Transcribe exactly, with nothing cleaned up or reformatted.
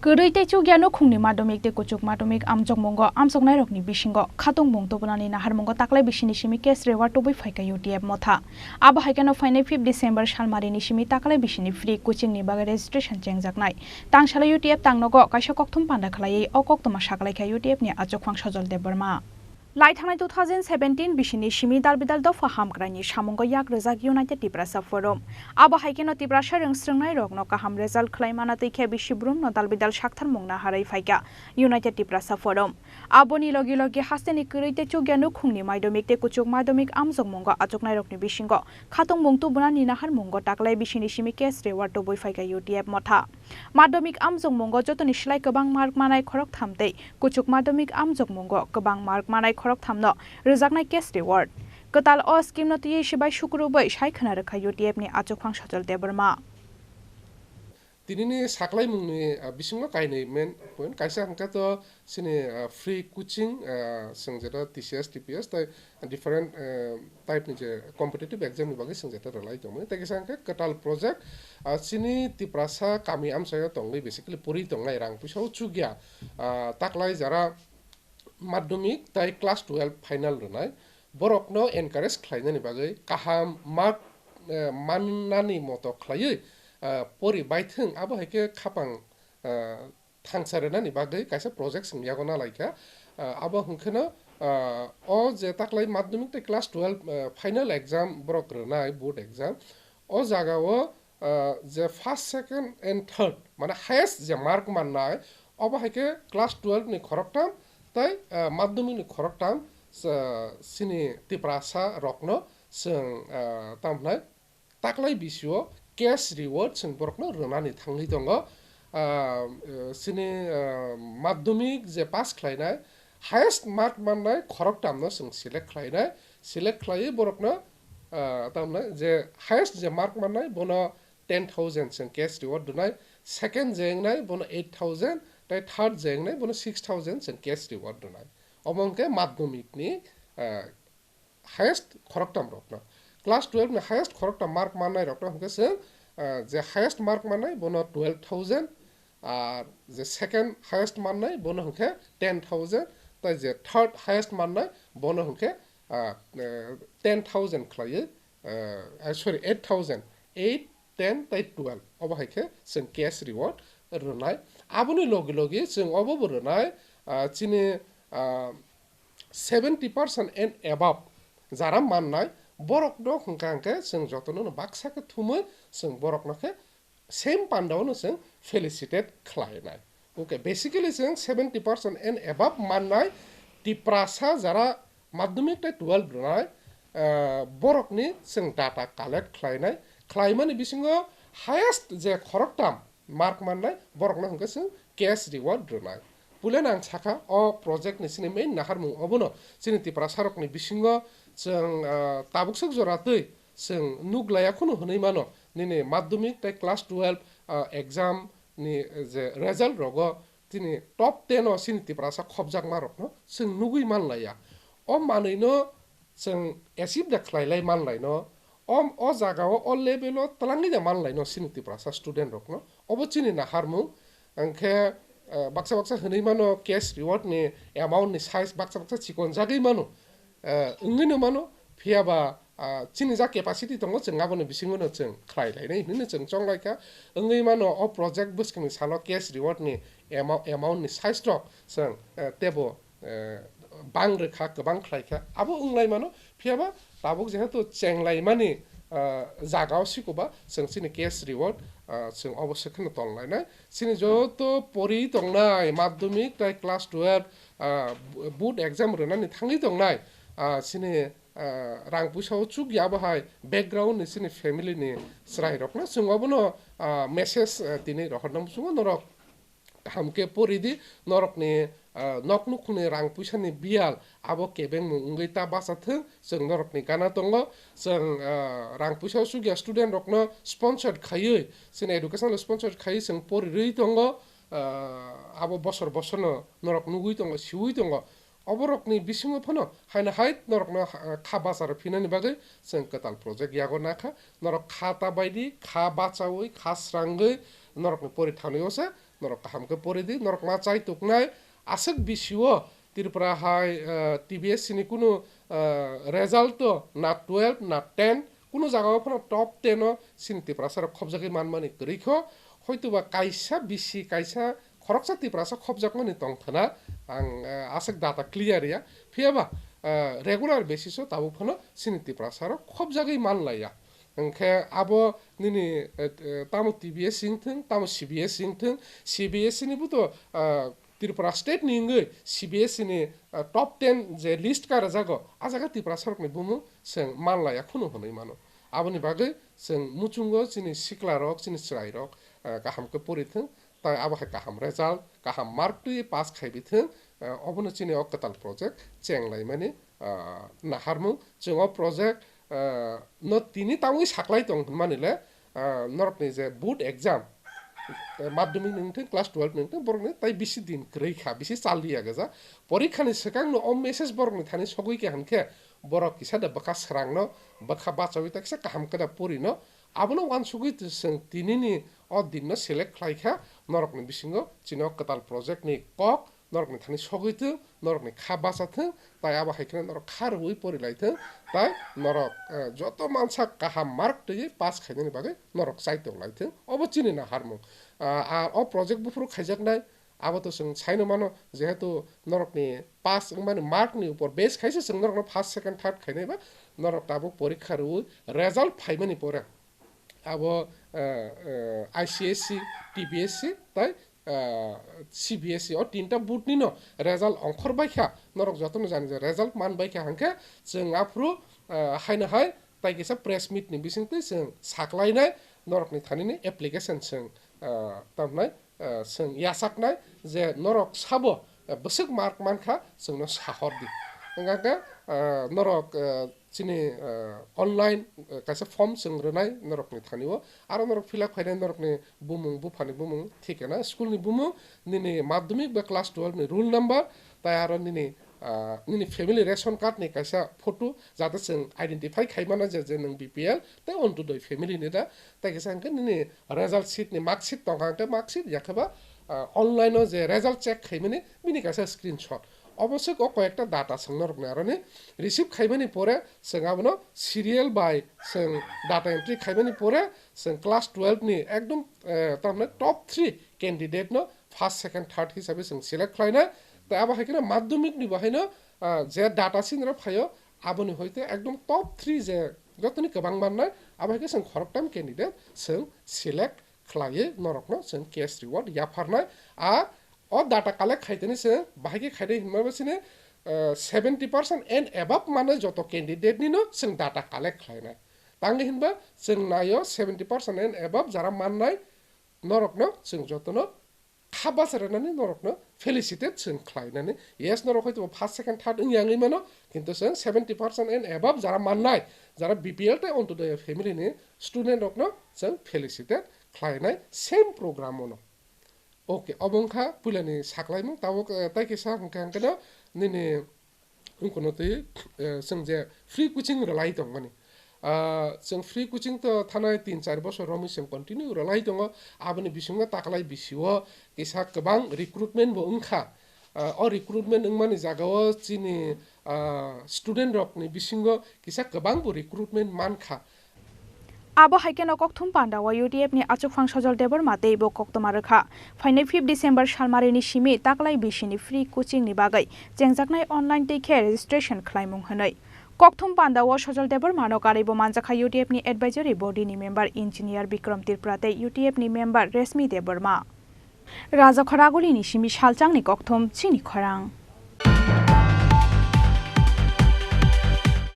Kwrwi tei chukya nukhungni madhyamik tei kuchuk madhyamik amjokmungo amjoknairokni bisingo khatungmung tubunani naharmungo taklai bisini simi cash reward tubui phaikha U T F motha. Abo hai kheno phainai fifth December salmarini simi taklai bisini free coaching ni bagwi registration chengjaknai. Tangsalo U T F tangnogo kaisa kokthum panda khlaiwi o koktwma sakalaikha U T F ni achukphang Sojol Debbarma. Lai thangnai two thousand seventeen bisini simi dalbidal dopha hamkraini samungo yak rwjak United Tiprasa Forum. Abo hai kheno Tiprasa rwng srwngnairokno kaham result khlai mana twi khe bisi brumno dalbidal saktharmung naharwi phaikha United Tiprasa Forum. Aboni logi logi hasteni kwrwi tei chukya nukhungni madhyamik tei kuchuk madhyamik amjokmungo achuknairokni bisingo khatungmung tubunani naharmungo taklai bisini simi cash reward tubui phaikha U T F motha. Madhyamik amjokmungo jotoni slai kwbang mark manai khoroktham tei kuchuk madhyamik amjokmungo kwbang mark manai khoroktham no rwjaknai cash reward. Kwtal o scheme no twiwi sibai sukurubui sai khwna rwkha U T F ni achukphang Sojol Debbarma. Tinini saklaimungni, ah, bisingo kainwi main point. Kaisa hwnkhe to chini, ah, free coaching, ah, chwng jeta T C S, T P S tei different, ah, type ni je competitive exam ni bagwi chwng jeta rwlai tongmani. Tei kisa hwnkhe kwtal project, ah, chini Tiprasa kami amchaio tongwi basically puri tongnai rang puisa o chukya, ah, taklai jara madhyamik tei class twelve final rwnai borokno encourage khlainani bagwi kaham mark, eh, mannani moto khlaiwi, ah, pori baithwng abo hai khe khapang, ah, thangsa rwnani bagwi kaisa project chwng yago nalaikha. Ah, abo hwnkheno, ah, o je taklai madhyamik tei class twelve, ah, final exam borok rwnai, board exam, o jagao, ah, je first, second and third, mane highest je mark mannai, obo hai khe class twelve ni khoroktham tei, ah, madhyamik ni khoroktham, ah, chini Tiprasa rokno chwng, ah, tamo hwnai taklai bisio cash reward chwng borokno rwnani thangwi tongo. Ah, eh, chini, ah, madhyamik je pass khlainai, highest mark mannai khoroktamno chwng select khlainai, select khlaiwi borokno, ah, tamni je highest je mark mannai bono ten thousand chwng cash reward rwnai, second je wngnai bono eight thousand, tei third je wngnai bono six thousand chwng cash reward rwnai. Omo hwnkhe madhyamikni, ah, highest khoroktam rokno. Class twelve ni highest khoroktam mark mannai rokno hwnkhe chwng, ah, je highest mark mannai bono twelve thousand, ar je second highest mannai bono hwnkhe ten thousand, tei je third highest mannai bono hwnkhe, ah, eh, ten thousand khlaiwi, eh, eh, sorry, eight thousand, eight, ten tei twelve obo hai khe chwng cash reward rwnai. Aboni logi logi chwng obo bo rwnai, ah, chini, ah, seventy percent and above jara mannai borokno hwnkha hwnkhe chwng jotono baksa khe thumwi chwng borokno khe same pandao no chwng felicitate khlainai. Okay, basically chwng seventy percent and above mannai Tiprasa jara madhyamik tei twelve rwnai, ah, borokni chwng data collect khlainai, khlaimani bisingo highest je khoroktam mark mannai borokno hwnkhe chwng cash reward rwnai. Puilano ang sakha, o project ni chini main naharmung obono chini Tiprasa rokni bisingo chwng, ah, tabuk swk jora twi chwng nuk laya khunu hwnwi mano, nini madhyamik tei class twelve, ah, exam ni je result rogo chini top ten o chini Tiprasa khopjakma rokno chwng nugwi man laya. O manwi no chwng achieve da khlai lai man lai no, o, o jaga o, o level o twlangwi da man lai no chini Tiprasa student rokno. Obo chini naharmung. Hwnkhe, eh, baksa baksa hwnwi mano cash reward ni amount ni size baksa baksa chikon jagwi mano. Eh, wngwi no mano, phiya ba, ah, chini ja capacity tongo, chwng aboni bisingo no chwng khlai lai nai hwnwi no chwng chong lai kha. Wngwi mano o project bwskang ni salo cash reward ni amou-, amount ni size rok chwng, eh, tebo eh, bang rwkha, kwbang khlai kha, abo wng lai mano. Phiya ba tabuk jehetu cheng lai mani, eh, jaga o siko ba chwng chini cash reward, eh, chwng obo se kheno tong lai nai. Chini joto pori tong nai madhyamik tei class twelve, eh, board exam rwnani thangwi tong nai, eh, chini, eh, rang puisa o chuk ya bo hai background ni chini family ni chwrai rok no chwng obo no, eh, message, eh, tini rohor na muchungo norok kaham khe pori di, norokni, ah, nok nukhungni rang puisani biyal abo kebengmung wngwi ta bacha thung, chwng norokni gana tongo, chwng, ah, rang puisa sugya student rokno sponsor khaiwi, chini education sponsor khaiwi chwng pori rwi tongo, ah, abo bosor bosorno norok nugwi tongo, siwi tongo. Oborokni bisingo phano haino hai norokno ha-, kha bacharo phinani bagwi chwng kwtal project yago nakha. Norok kha ta baidi, kha bachaui, kha srangwi norokni pori thangwi o se Norok kaham khe pori di, norok ma chai tuknai, aswk bisio Tripura hai, eh, T B S C ni kunu, eh, result o na twelve na ten, kunu jaga o phano top ten o chini Tiprasa rok khobjagwi manmani kwrwi kho, hoitoba kaisa bisi, kaisa khoroksa Tiprasa khobjakmani tong thana ang, eh, aswk data clear ya, phiyaba, eh, regular basis o tabuk phano chini Tiprasa rok khobjagwi manlaiya. Hwnkhe abo nini, eh, eh, tamo T B S wngthwng, tamo C B S wngthwng, C B S ni bo to, ah, Tripura state ni wngwi C B S ni, ah, top ten je list ka rwjago, a jaga Tiprasa rokni bumung chwng manlaiya khunu hwnwi mano. Aboni bagwi chwng muchungo chini sikla rok, chini chwrai rok, ah, kaham khe pori thwng, tai abo hai kaham result, kaham mark twi pass khai bi thwng, ah, obono chini o kwtal project cheng laimani, ah, naharmung. Chwng o project, ah, no tini tangwi saklai tong hwnmani le, ah, norokni je board exam, eh, madhyamik ni wngthwng, class twelve ni wngthwng, borokni tai bisi din kwrwi kha, bisi chal liya gaja. Porikha ni swkang no o message borokni thani sogwi kha hwnkhe, borok kisa da bwkha srang no, bwkha bachawi ta kisa kaham khe da pori no, abono uansugwi chwng tini ni o din no select khlai kha, norokni bisingo chini o kwtal project ni kok, norokni thani sogwi thwng, norokni kha bacha thwng, tai abo hai kheno norok kha rwui pori lai thwng, tai norok, eh, joto mansa kaham mark twiwi pass khainani bagwi norok chai tong lai thwng, obo chini naharmung. Ah, ah, o project buphuru khaijaknai, abo to chwng saino mano, jehetu norokni pass wngmani mark ni upor base khaisa chwng norokno first, second, third khainai ba norok tabuk porikha rwui result phaimani pore abo, eh, eh, I C S E, T B S E tai, eh, C B S E, o tinta board nino result ongkhor bai kha, norok jotono jani je result man bai kha hwnkhe chwng aphuru, eh, haino hai tai kisa press meet ni bisingtwi chwng saklainai norokni thani ni application chwng, eh, tamnai, eh, chwng yachaknai je norok sabo, eh, bwswk mark man kha chwngno sahor di. Hwnkhe, eh, norok, eh, chini, eh, online, eh, kaisa form chwng rwnai norokni thani o. Aro norok fill up khainai norokni bumung, buphani bumung, thikana school ni bumung, nini madhyamik ba class twelve ni roll number, tai aro nini, ah, nini family ration card ni kaisa photo, jate chwng identify khai mano je, je nwng B P L tei Antyodoi family ni da, tai kisa hwnkhe nini result sheet ni mark sheet tongkha hwnkhe mark sheet, yakhe ba, ah, online o je result check khaimani bini kaisa screenshot. Obo se o koyekta data chwng norokni aroni receive khaimani pore chwng abono serial by chwng data entry khaimani pore chwng class twelve ni ekdom, eh, tamni top three candidate no first, second, third hisabe chwng select khlainai. Tai abo hai kheno madhyamik ni bo haino, ah, je data sini rok phaio, aboni hoite ekdom top three je jotoni kwbang mannai, abo hai khe chwng khoroktham candidate chwng select khlaiwi norokno chwng cash reward yapharnai. A o data collect khaitani chwng bahai khe khainai hinma bo chini, eh, seventy percent and above mannai joto candidate nino chwng data collect khlainai. Tangwi hinba chwng naio seventy percent and above jara mannai norokno chwng jotono kha bacha rwnani norokno felicitate chwng khlainani. Yes, norok hoito first, second, third wngya wngwi mano, kintu chwng seventy percent and above jara mannai, jara B P L tei Antyodoi family ni student rokno chwng felicitate khlainai same program ono. Okay, obo wngkha puilani saklaimung, tabuk, eh, tai kisa hwnkhe hwnkhe no nini wngkha no twi, eh, chwng je free coaching rwlai tongmani. Ah, chwng free coaching to thanai tin char bosor romwi chwng continue rwlai tongo. Aboni bisingo taklai bisio kisa kwbang recruitment bo wngkha. Ah, o recruitment wngmani jagao chini, ah, student rokni bisingo kisa kwbang bo recruitment mankha. Abo hai kheno kokthum panda o U T F ni achukphang Sojol Debbarma tei bo koktwma rwkha. Phainai fifth December salmarini simi taklai bisini free coaching ni bagwi chengjaknai online tei khe registration khlaimung hwnwi. Kokthum panda o Sojol Debbarma no karwi bo manjakha U T F ni advisory body ni member engineer Bikram Tripura tei U T F ni member Reshmi Debbarma. Raja Khoraguli ni simi salchang ni kokthum chini khorang.